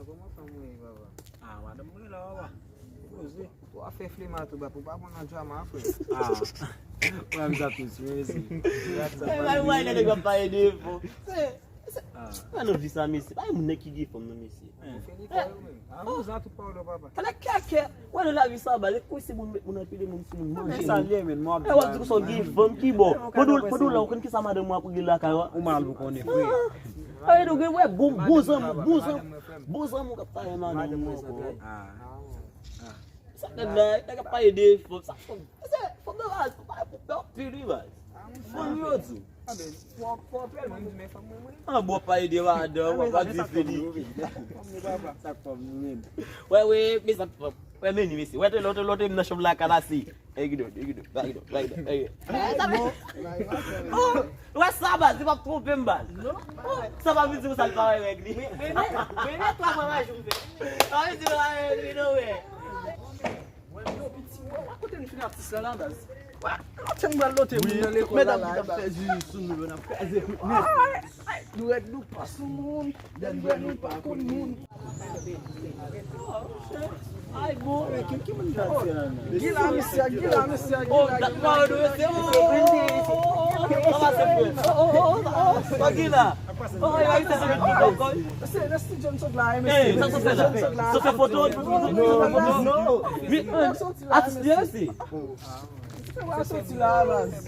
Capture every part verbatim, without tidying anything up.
Kòman fanm ou ye, papa? Ah, madanm mwen la, papa. Poze. Ou ap fè flema tou, papa, ou pa pran nan drama, frè. Ah. Mwen, m sa tou sou mezi. Ay, wè, nèg ap pale de fò. Se, se, pa nan vi sa, mesye. Pa gen moun nèg ki gen fanm, non, mesye. Ou fè li kay ou menm. Ah, ou zan tout pawòl, papa. Talè kèkè. Wè, nan lavi sa, ba, lè kou se moun met moun anpile moun sou moun manje. Men sa l ye, men, mwen ap di w, w ap di konsa w gen fanm ki bon. Pandan w la, ou konn kisa madanm ou ap regle lakay ou a? Ou mal pou konnen, frè. Ah, e donk, wè, bon, bon zanmi, bon zanmi, bon zanmi ou k ap pale madanm ou ankò. Ah. Sa nèg la, nèg ap pale de fanm, sa fanm, se fanm nan baz, fanm pa pou pè anpil wi baz. Fanm yo di. An bon, pale de madanm, w ap di fini. Wè, wè, mezanmi, wè, men ni mesye. Wè, te lòt, lòt, m nan chanm la, kalasi. Ey, Guido, ey, Guido, ba Guido, ba Guido, ey. Sa bon. Oh, wè sa, baz, li p ap twonpe m, baz. Oh, sa pa vin di konsa, li pa wè règ li. Men, men, men, men, twa mwa pa jou m fè. Sa vin di konsa, règ li, non, wè. Wè, yo, piti, wè, wè, kote n fin atis la, la, baz. Wè, kote n pral lote moun nan lekòl la, la, baz. Medam ki t ap fè jiji sou nou yo, n ap kraze kout nèt. Nou rèd nou pa sou moun, dèn bwè nou pa konn moun. Ay, bon. Ki, ki moun sa ti la, non? Gila, mesye, gila, mesye, gila, gila. Oh, dat pa yo, mesye. Oh, oh, oh, oh, oh, oh, oh, oh, oh, oh, gila. Oh, oh, oh, oh, oh, oh. Mesye, nan studio m sot la, eh, mesye. Sa sot la. Sa fè foto, foto, foto, foto. Non, non. Atis li, mesye. Ou pa soti la, baz.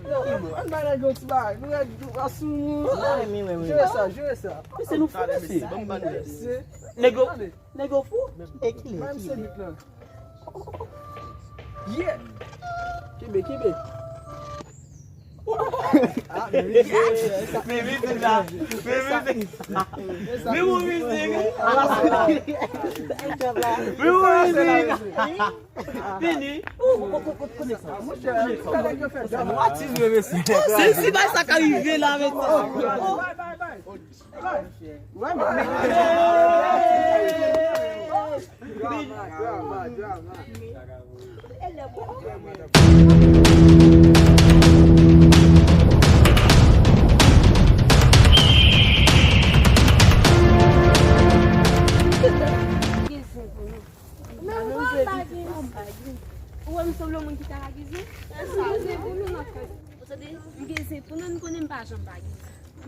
Yo, ann bay nèg yon ti bagay. Nou rèd nou pa sou moun. Jere sa, jere sa. Mesye, nou fou, mesye. Nèg yo, nèg yo fou. E ki lè, ki lè? Yeah. Kenbe, kenbe. Ah, men mizik la. Men mizik la. Men bon mizik. Men bon mizik. Fini. Ou, ou, ou, ou konnen sa. Ou atis vre, mesye. Se si bay sa ka rive la, mesye. Drama, drama, drama. Men ou pa bagiz. Ou wè m sanble yon moun ki ta bagiz, wi? M gen zen pou nou, n konnen m pa janm bagiz.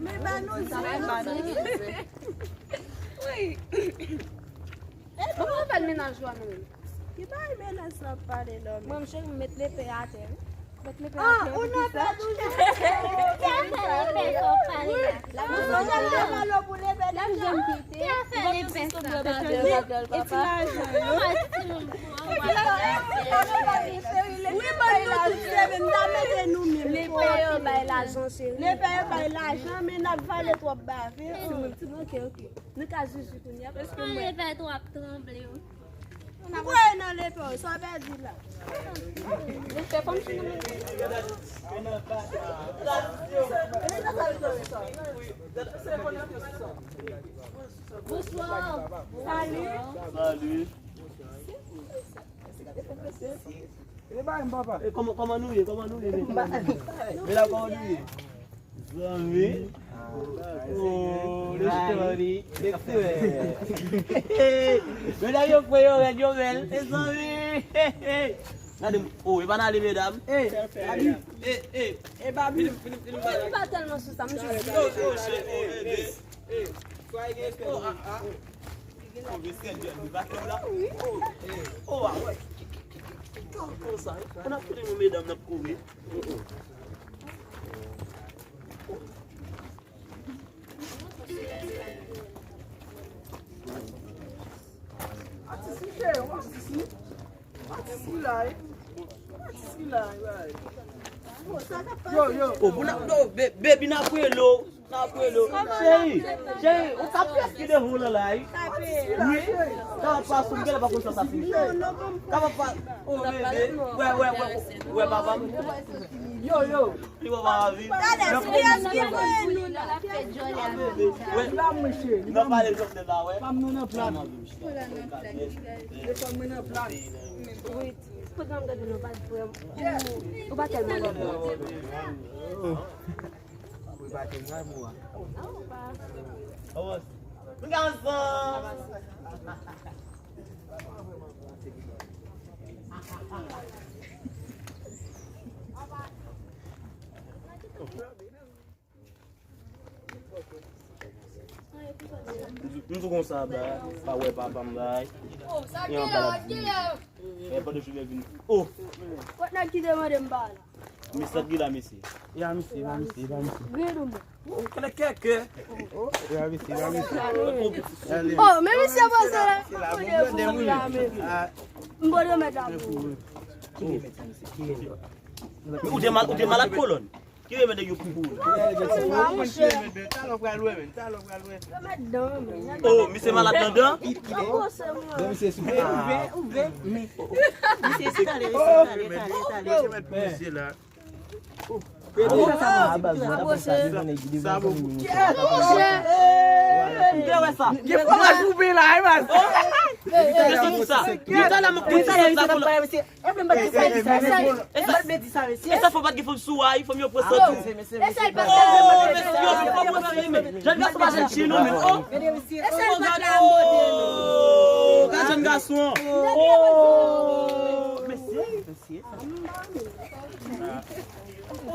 Men ba nou zen. Wi. Kòman w fè l mennaj ou a nou menm? Ki bay mennaj sa ap pale la menm? Mwen, m cheri, m met lepè atè, wi. Met lepè atè, ou nan pè toujou. Ki afè lepè sa w pale la? Wi, ou nan pè la. L ap janm kite. Ki afè lepè sa? E ti lajan yo. Wi, ban nou tout, cheri, n ta mete nou menm. Lepè yo bay lajan, cheri. Lepè yo bay lajan, men n ap vale twòp bave. Timoun, timoun, oke, oke. Nou ka zuzu kounye a, paske mwen. Lepè twòp tranble, wi. Kwè nan lepè, sa w pèdi la. Lepè fanm fin nan men. Bonswa. Salut. Salut. E, kòman, kòman nou ye? Kòman nou ye, men? Men la, kòman nou ye? Zanmi. Oh, le story. Mesye. Medam yo fre, yo rèd, yo bèl. E zanmi. Gade m. Oh, e pa n ale, medam. E, Babi. E, e. E, Babi. Vini, vini, vini, vini. M pa tèlman sou sa, m jis. Oh, oh, shit, oh, e, e. E, swa e gen espè. Oh, ah, ah. Oh, mesye, li pa fè la. Oh, e. Oh, ah, wè. Ki, ki, ki, ki, ki, ki, konsa, wi. An ap koute yon medam n ap kouri. Atis li, cheri, atis li. Atis li la, wi. Atis li la, wi. Yo, yo. Oh, pou n ap, yo, be-, baby, n ap rele w. N ap rele w. Cheri, cheri, ou ka pyès ki devan w lan la, wi. Wi. Kapab pa sou m, genlè pa konn sa sa fini. Kapab pa, oh, bebe. Wè, wè, wè, wè, papa m. Yo, yo. Li wè pa anvi. Talè, si eske voye nou la. Wè. Li ba mwen, cheri. Li ba mwen. Nan pale Jovnèl la, wè. Pa m nan, nan plat. Telefòn mwen nan plat. Wi. Pwogram gade nou pa vrèman. Ou pa tèlman lòt. Ou pa tèlman lòt. Nou ka ansanm. M di konsa, bay, pa wè papa m, bay. Li anba l ap di. E pandan jounen vin. Oh! Kot nèg ki te mande m pa la? Mesye ki la, mesye. Ya, mesye, ya, mesye, ya, mesye. Vin ou mwen. Oh, kèlè kèkè. Oh, ya, mesye, ya, mesye. Oh, men mesye panse la. M pa remèt la pou ou. Ou te mal, ou te malad kolòn. Ki remèd yo pou ou? Talè w pral wè, men. Talè w pral wè. Oh, misye malad nan dan? Ouvè, ouvè, men. Misye, se talè, se talè, talè, talè. Sa bon. Gen fwomaj pou ben la, wi, mas. Mesye, di sa. Di talè, m ap di sa. E sa fò pa t gen fanm sou a, fanm yo pran san tou. Oh, mesye, yo, fò mwen fè men. Jèn gason pa jèn fi non, men. Oh, gade, oh, gade jèn gason an. Oh, mesye.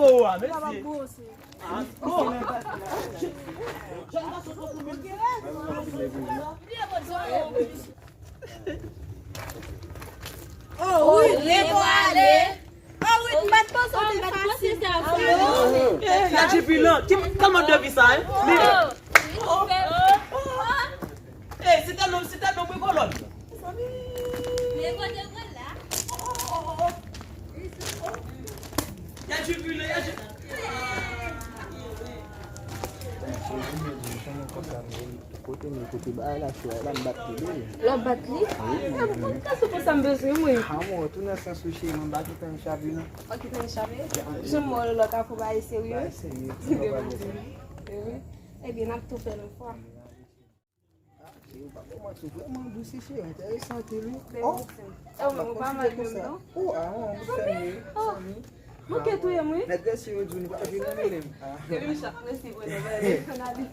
Oh, ah, mesye. Ah, oh. Jèn gason pa pou men. Oh, wi, leve ale. Oh, wi, m pa t panse w te fasil. Yadjipilan, ki kalman de vi sa, hein? Eh, se tèlman, se tèlman mwen kolòn. Yadjipilan, Yadji- Kote m ye, kote bagay la cho a, e pa m bat li, bebe. Lè w bat li? Wi, mwen menm. Sa se pou sa m bezwen, mwen. Ah, mwen, tou nan sans ou, cheri, mwen pa kite m chape, non. Pa kite m chape? Janm wè lòt afo bagay serye. Bagay serye, tou bagay serye. Ebyen, n ap tou fè l yon fwa. Ah, cheri, ou pa kòmanse, ou vrèman dous, cheri, enteresan anpil, wi. Oh! E ou menm, ou pa mal menm, non? Oh, ah, mwen, mwen, sèmi, sèmi. Manke touye m, wi. Nèg resi yo di nou pa jwe nan menm. Depi m chak resi, mwen, mwen, mwen,